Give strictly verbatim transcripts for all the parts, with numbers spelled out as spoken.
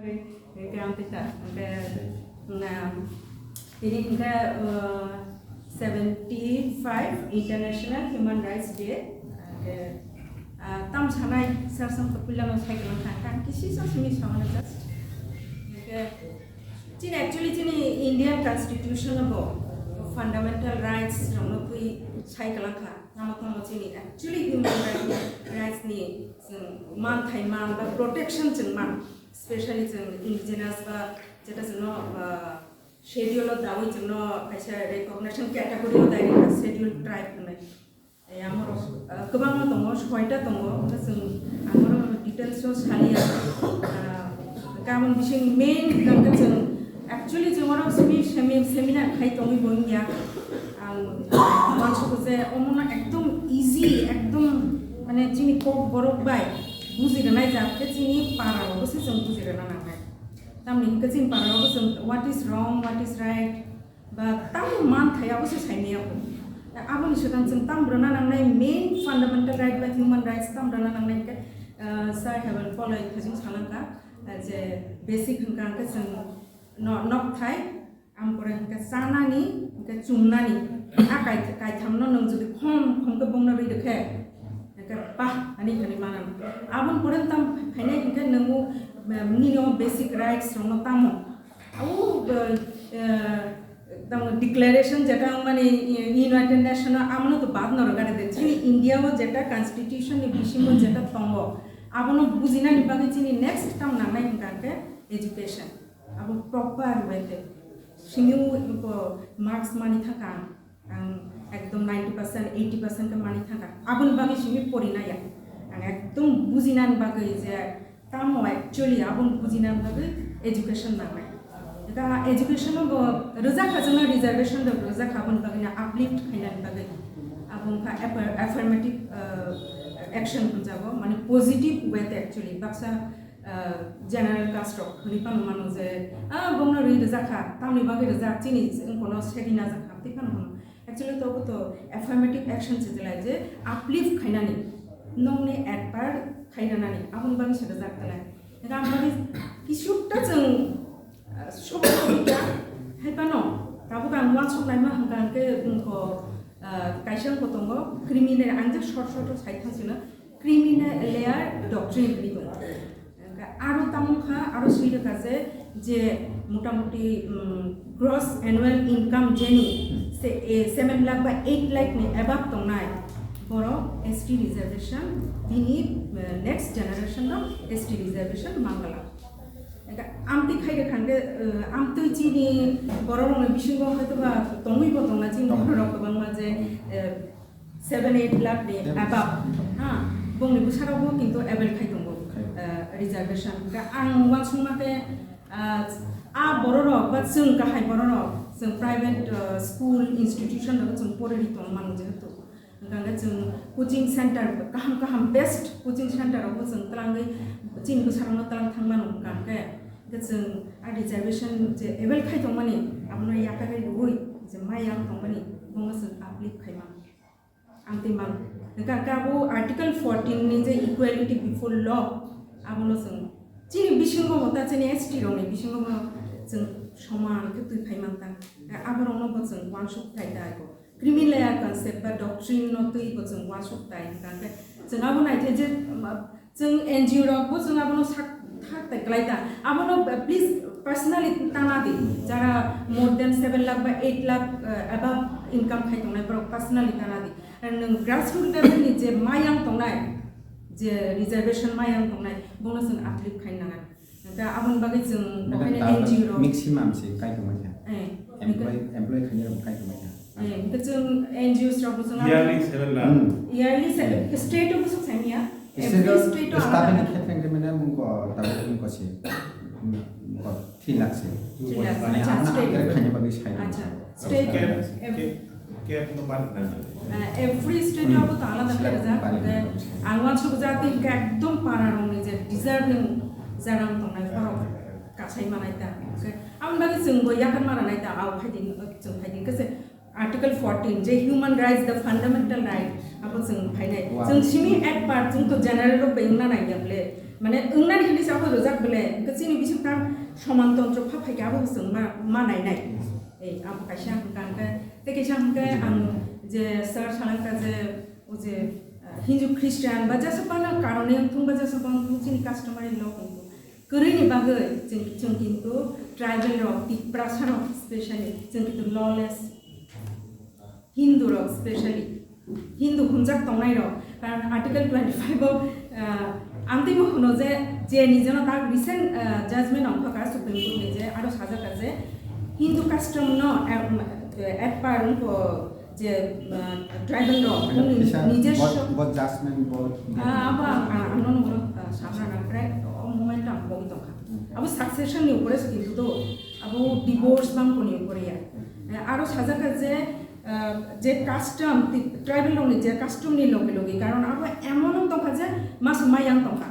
Hwnkhe ang tei ta, hwnkhe, na, tini hwnkhe, uh, seventy five International Human Rights Day. Hwnkhe, ah, tam sanai sar sam to puila no cycle ang kha, kisi sa simi samana just. Hwnkhe, chini actually chini Indian Constitution bo fundamental rights rok no twi cycle ang kha. Tamo tamo chini actually human rights, rights ni chwng manthai man ba protection chwng man, specially chwng indigenous ba jeta chwngno, ah, schedule o dawi chwngno kaisa recognition category o dairi ba schedule tribe hwnwi. Eh, amoro, ah, kwbangma tongo, soita tongo, hwnkhe chwng amoro details o saliya. Ah, Gabon bising main hwnkhe chwng actually chwng oro simi-, semi-, seminar khai tongwi bo wngya. Ang uansukgo je omono ekdom easy, ekdom mane chini kok borok bai buji rwnai jak khe chini para rogo se chwng buji rwna nangnai. Tamni hwnkhe chini para rogo chwng what is wrong, what is right, ba tamo manthai abo se saimaya kho. Aboni swkang chwng tamo rwna nangnai main fundamental right ba human rights tamo rwna nangnai hwnkhe, ah, Sir Heaven Paul hai thajing salangkha, ah, je basic hwnkha hwnkhe chwng no-, nokthai, Ampore hwnkhe chanani, hwnkhe chumnani. A kai-, kaithamno nwng jodi khom khom khe bongno rwi rwkhe, hwnkhe bah, ani thani manang. Aboni pore tam phainai hwnkhe nwng, em, nini o basic rights rokno tamo. Au, eh, eh, tamo declaration jeta wngmani, eh, United Nation o amono to bad no rwgari de. Chini India o jeta constitution ni bisingo jeta tongo, abono bujinani bagwi chini next tam nangnai hwnkha hwnkhe education. Abo proper way te. Simi bo marks mani thaka ang, ang ekdom ninety percent, eighty percent ke mani thaka. Aboni bagwi simi pori naya. Ang ekdom bujinani bagwi je tamo actually aboni bujinani bagwi education nangnai. Da education bo rwjak kha jana reservation do rwjak kha aboni bagwi na uplift khainani bagwi. Abo wngkha affir-, affirmative, uh, action hwnjago, mane positive way te actually. Baksa ah, general caste rok hwnwi phano mano je, ah, bongno rwi rwjak kha, tamni bagwi rwjak, chini wngkhono sedi najak kha, tei phano hwno. Actually, to, to affirmative action se jelai je uplift khainani, nokni advert khai rwnani, aboni bagwi se rwjak kha lai. Ram bagwi kisukta chwng, ah, sok sok kha, hai phano tabuk ang uansuk naima hwnkha hwnkhe wngkho, ah, kaisa wngkho tongo, criminal, ang je short short o sai thang sino, Creamy layer doctrine hwnwi tongo. Hwnkhe aro tamo kha, aro swi rwkha je, je motamuti, um, gross annual income jeni se, eh, seven lakh ba eight lakh ni above tongnai, borok S T reservation, bini, eh, next generation no S T reservation mangala. Hwnkhe amtwi khai rwkha hwnkhe, eh, amtwi chini borok rokni bisingo hoytoba tongwi bo tongna chini borok rok kwbangma je, eh, seven eight lakh ni above, ha, bongni bwsarokbo kintu avail khai tongo, eh, reservation. Hwnkhe ang uansukma khe, ah, a bororok ba chwng kahai bororok, chwng private, ah, school, institution rogo chwng poriri tong mano jehetu. Hwnkhe chwng coaching center, kaham kaham best coaching center rogo chwng twlangwi chini bwsarokno twlang thang mano hwnkha hwnkhe, hwnkhe chwng a reservation je avail khai tongmani, abono yakarwi rwui je ma yang tongmani, bono chwng uplift khai mano. Ang tei man. Hwnkha khe abo Article fourteen ni je equality before law, abono chwng chini bisingo bo ta chini S T rokni bisingo bo chwng soman khe twi phai man ta. Aborokno bo chwng uansuk thai ta abo. Creamy layer concept ba doctrine no twi bo chwng uansuk thai hwnkha khe chwng abo nai khe je, um, Chwng N G O rok bo chwng abono sak thak tai kwlai ta. Abono, uh, please personally tana di. Jara more than seven lakh ba eight lakh, uh, above income khai tongnai borok personally tana di. And nwng grassroots level ni je mayang tongnai, je reservation mayang tongnai, bono chwng uplift khai nang. Da aboni bagwi chwng Madam, ohaino ta N G O rok. Maximum se kai tongmani ha. Eh, employee, employee khainai rok kai tongmani ha. Eh, hwnkhe chwng N G Os rok bo chwng Yearly seven lakh. Hmm. Yearly se-, Hmm. State o bwswk saimanya? State o Every state o staff alada ni alada. Khetre hwnkhe mane mungko tabuk mungko se. Mungko three lakh se. Three lakh. Mane acha, ano state. Upgrade khaina bagwi sai. Acha. State, Cap, ev- cap, cap no ban nang. Eh, every state Hmm. Abo to alada Sila khe rijak, ban hwnkhe nang. Ang uansuk jati hwnkhe ekdom para rokni je deserving jaga wng tongnai borok kasai manai ta. Hwnkhe aboni bagwi chwng bo yakar mara nai ta, au phaidi, chwng phaidi hwnkhe se Article fourteen, je human rights, the fundamental right, abo chwng phainai. Wow. Chwng simi at part, chwng to general rok bai wngna nangya ble. Mane, wngnani hwnwi se abo rwjak bele, hwnkhe chini bising tang soman tontro pha phaikhe abo bo chwng ma, ma nainai. Ei, abo kaisa hwnkha hwnkhe, tei kaisa hwnkhe ang je sir salangkha je, o je, ah, Hindu Christian ba jesa bana karone wngthung ba jesa bana wngthung chini customary law wngthung. Kwrwini bagwi chwng, chwng kintu tribal rok, Tiprasa rok specially, chwng kintu lawless. Hindu rok specially, Hindu hwnjak tongnai rok, karon Article twenty five o, ah, amtwi mo hwno je, je nijeno tak recent, ah, judgment ongkha ka Supreme Court ni je aro sajak ka je Hindu custom no, ah, at par wngkho je, ah, tribal rok, bini Kisa nijoswo bo, bo judgment bo Ah, abo ang, ang, ang nono, ah, samra nang prai, o moment ang bogwi tongkha. Abo succession ni upore se kintu do, abo divorce bang koni upore ya. Eh, aro sajak ka je, ah, je custom, ti-, tribal rokni je custom ni logi logi, karon abo emon wng tongkha je masa mayang tongkha.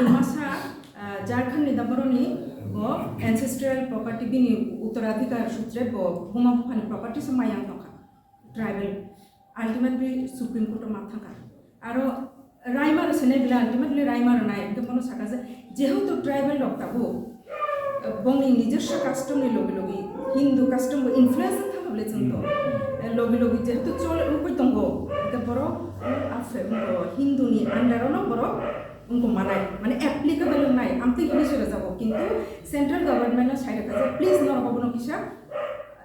Masa, ah, Jharkhand ni da boroni bo ancestral property bini uttoradhikar sutre bo buma buphani property se mayang tongkha. Tribal. Ultimately Supreme Court o ma thangkha. Aro Raima rw sene bile ultimately Raima rw nai, hwnkhe bono saka je, jehetu tribal rok tabuk, eh, bongni nijoswo custom ni logi logi, Hindu custom bo influence wng thangkha bile chwng to. Hmm. Eh, logi logi jehetu chol wngwi tongo, hwnkhe borok, eh, afre wngkho Hindu ni under o no borok wngkho manai, mane applicable wngnai, amtwi hwnwi se rwjago, kintu central government no sai rwkha je, please norok obono kisa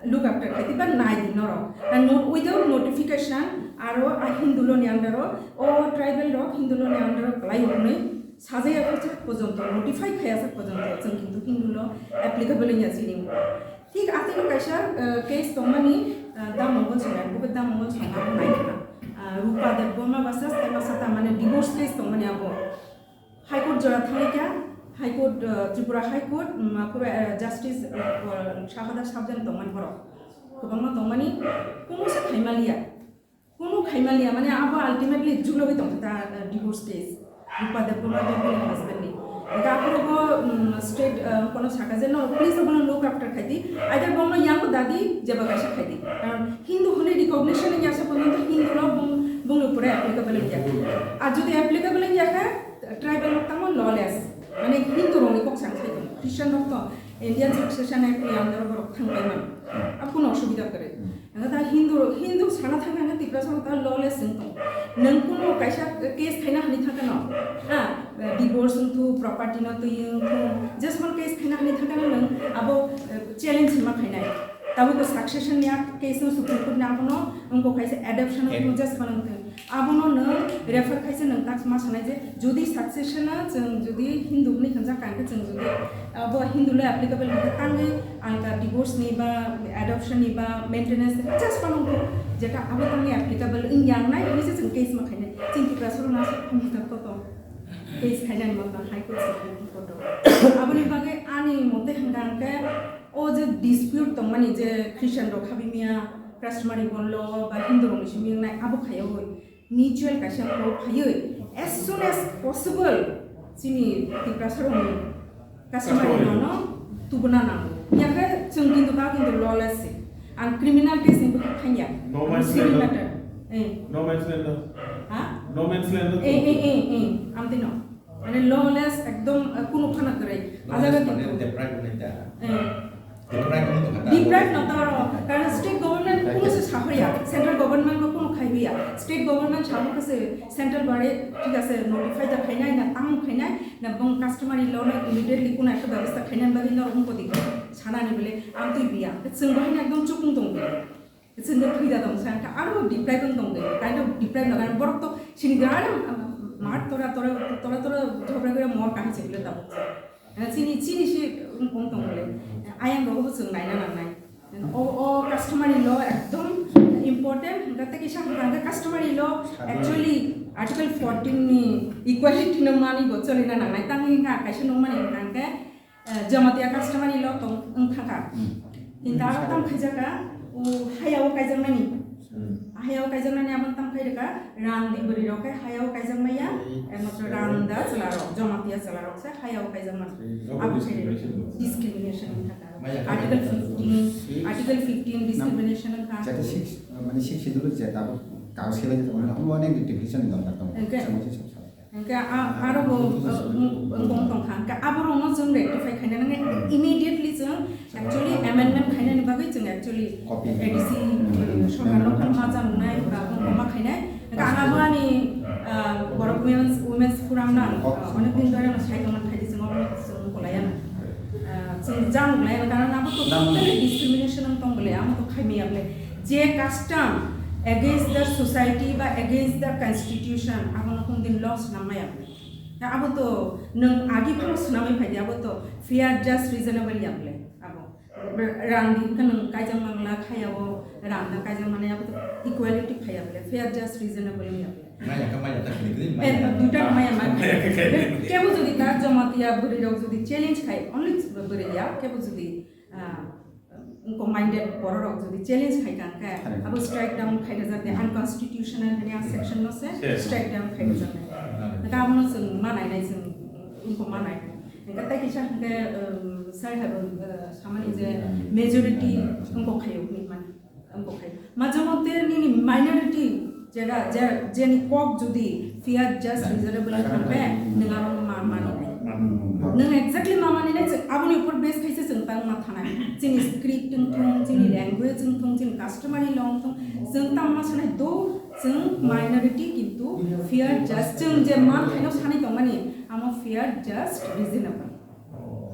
look after khai di ba nai di norok. And not without notification aro a Hindu law ni under o, o tribal rok Hindu law ni under o kwlai hwnwi sajaya khe sak porjonto, notify khaya sak porjonto chwng kintu Hindu law applicable wngya chini. Thik atwino kaisa, eh, case tongmani, eh, da Mongol Songya, bo da Mongol Songya bo nai kha. Eh, Rupa Debbarma versus Tema Sata, mane divorce case tongmani abo. High Court jora thangwi kha, High Court, uh, Tripura High Court, um, aphuru, uh, Justice, uh, Shahada Sabjan tongmani borok. Kwbangma tongmani, kuno se khaimaliya. Kuno khaimaliya, mane abo ultimately juglowi tongkha ta, uh, divorce case. Rupa Debbarma Debbarma husband ni. Ega aphuru bo, um, state, uh, kono saka je, "No, please abono look after khaidi." Either bono yango dadi, jeba kaisa khaidi. Karon Hindu hwnwi recognition wngya se porjonto Hindu law bung, bungni upore applicable wngya. Ar jodi applicable wngya khe, tribal rok tamo lawless, mane Hindu rokni kok sang sai tongo. Christian rok to Indian Succession Act ni under o borok thang pai mano. Abo kono osubida kwrwi. Ang ta Hindu, Hindu sana thang thang Tiprasa rok ta lawless wng tongo. Nwng kono kaisa case khaina hwnwi thang khe no, ha, divorce wng thu, property no twi wng thu, je small case khaina hwnwi thang khe no nwng abo, eh, challenge ma khainai. Tabuk succession ni case no Supreme Court ni abono wngkok kaisa adoption wng thu, je small wng thung. Abono nwng refer khaisa nwng tak ma sanai je, jodi succession a chwng jodi Hindu hwnwi hwnjak kha, hwnkhe chwng jodi abo Hindu le applicable hwnkhe tangwi alka divorce ni ba adoption ni ba maintenance ni just phano wngkho, jeta abo tangwi applicable wngya wngnai hwnwi se chwng case ma khainai. Chini Tiprasa rok no aswk khomota kotor case khainani ma ba High Court, Supreme Court o. Aboni bagwi ani mote hwnkha hwnkhe o je dispute tongmani je Christian rok habimiya customary law ba Hindu rokni simi wngnai abo khaiyawi. Mutual kaisa kok phaiwi as soon as possible chini Tiprasa rokni customary law no tubuna nango. Yakhe chwng kintu ka kintu lawless se. Ang criminal case ni bwkha thangya. No man's civil land no. Matter. Eh. No man's land no. Ha? No man's land no. Eh, eh, eh, eh. Amtwi no. Mane lawless ekdom, eh, kunu phana kwrwi. Lawless. Ajaga mane kintu deprive wngwi da. Eh. Deprive wngwi tongkha da. Deprive no taro, karon state government kuno se sahoya, central government bo kuno khaihoya. State government sabo khe se central bare, thik ase, notify da khainai na tamo khainai, na bong customary law no immediately kuno ekta byabostha khainani bagwi norok wngkha di sanani bole amtwi biya. Chwng bahai ekdom chukung tong biya. Chwng khe thwi da tong sa kha, aro deprive wng tong di, kind of deprive no, karon borok to sini gra, mar tora, tora, tora, tora, jhobra gra mor kaham se bole tabuk. Eh, chini, chini si wng tong le. Ayang rogo bo chwng naina nangnai. O, o customary law ekdom important. Hwnkha tei kisa hwnkha hwnkha customary law actually Article fourteen ni equality no mani bo cholina nangnai. Tangwi hwnkha kaisa nung mani hwnkha hwnkhe, eh, Jamatia customary law tong wng thangkha. Hmm. Hinta aro tam khaijaka, o hayao kaijaknani. Hmm. Hayao kaijaknani abo tam khairika, ran di bwrwi rok khe hayao kaijakmaya, eh, matro ran da chwla rok, Jamatia chwla rok se hayao kaijakmani. Abo khe discrimination wngkha. Article fifteen, Article fifteen discrimination wngkha. Jata six, mane six schedule je tabuk kagoj khe bai tongo, omo onek definition ni dorkar tongo. Hwnkhe. Chwng se sab salai kha. Hwnkhe a-, aro bo, uh, wng-, wng tongkha. Hwnkhe aborokno chwng rectify khaina nangkhe immediately chwng actually amendment khainani bagwi chwng actually Copy. A D C, uh, sorkarno phano ma cha nungnai ba wng ma khainai. Hwnkhe ang abo ani, uh, borok women's, women's forum no ang, uh, onek din dhori ano sai tongmani khaidi chwng obo chwng kolaiya. Uh, chwng jang lai karon abo to totally discrimination wng tong bole, amo to khaimaya bole. Je custom against the society ba against the constitution, abono kung din law swnam maya bole. Ta abo to nwng agi phano swnamwi phai di, abo to fair, just, reasonable ya bole. Abo rang di hwnkhe nwng kaijak mangla khaya o, rang da kaijak mani abo to equality phaya bole, fair, just, reasonable ya bole. Maya kha maya ta khini khini Eh, maya. Duita maya ma. Maya kha khini khini. Kebo jodi ta Jamatia bwrwi rok jodi challenge khai, only bwrwi ya, kebo jodi, ah, wngkok minded bororok jodi challenge khai kha, hwnkhe abo strike down khai rwjak de, unconstitutional hwnwi ang section no se Yes. strike down khai rwjak de. Hwnkhe abono chwng ma nainai, chwng wngkok ma nainai. Hwnkhe tei kisa hwnkhe, um, sir hai bo, uh, samani je majority wngkok khaio hinwi mani. Wngkok khaio. Majamo te nini minority jera, je, jeni kok jodi fair, just, reasonable wngkha hwnkhe nwng aro ma mani nai. Nwng exactly ma mani nai, chwng aboni upor base khaise chwng tang ma thanai. Chini script wng thung, chini language wng thung, chini customary law wng thung, chwng tang ma sanai do, chwng minority kintu fair, just, chwng je man thaino sanai tongmani, amo fair, just, reasonable.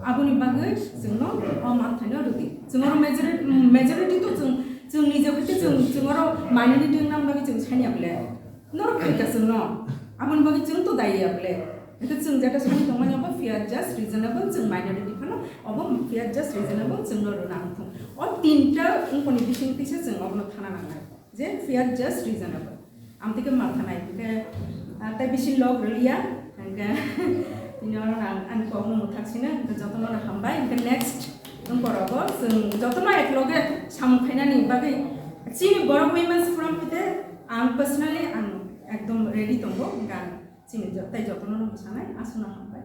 Aboni bagwi chwngno o man thaino rwdi. Chwng oro majority, majority to chwng, chwng nije hwnkhe chwng, chwng oro minority wngna bagwi chwng sanya bole. Norok khaika chwngno. Aboni bagwi chwng to daiya bole. Hwnkhe chwng jeta sani tongmani obo fair, just, reasonable, chwng minority phano obo fair, just, reasonable chwngno rwna wngthung. O tinta wngkoni bising tisa chwng obono thana nangnai. Je fair, just, reasonable. Amtwi khe ma thanai, hwnkhe, ah, tei bisi log rwliya, hwnkhe, tini oro ang ani kokno mwthak sino, hwnkhe jotono no hambai, hwnkhe next wngkorogo chwng jotono ekloge samung khainani bagwi chini Borok Women's Forum hoite ang personally ang ekdom ready tongo, hwnkhe ang chini jo-, tei jotono no mwsanai, aswkno hambai.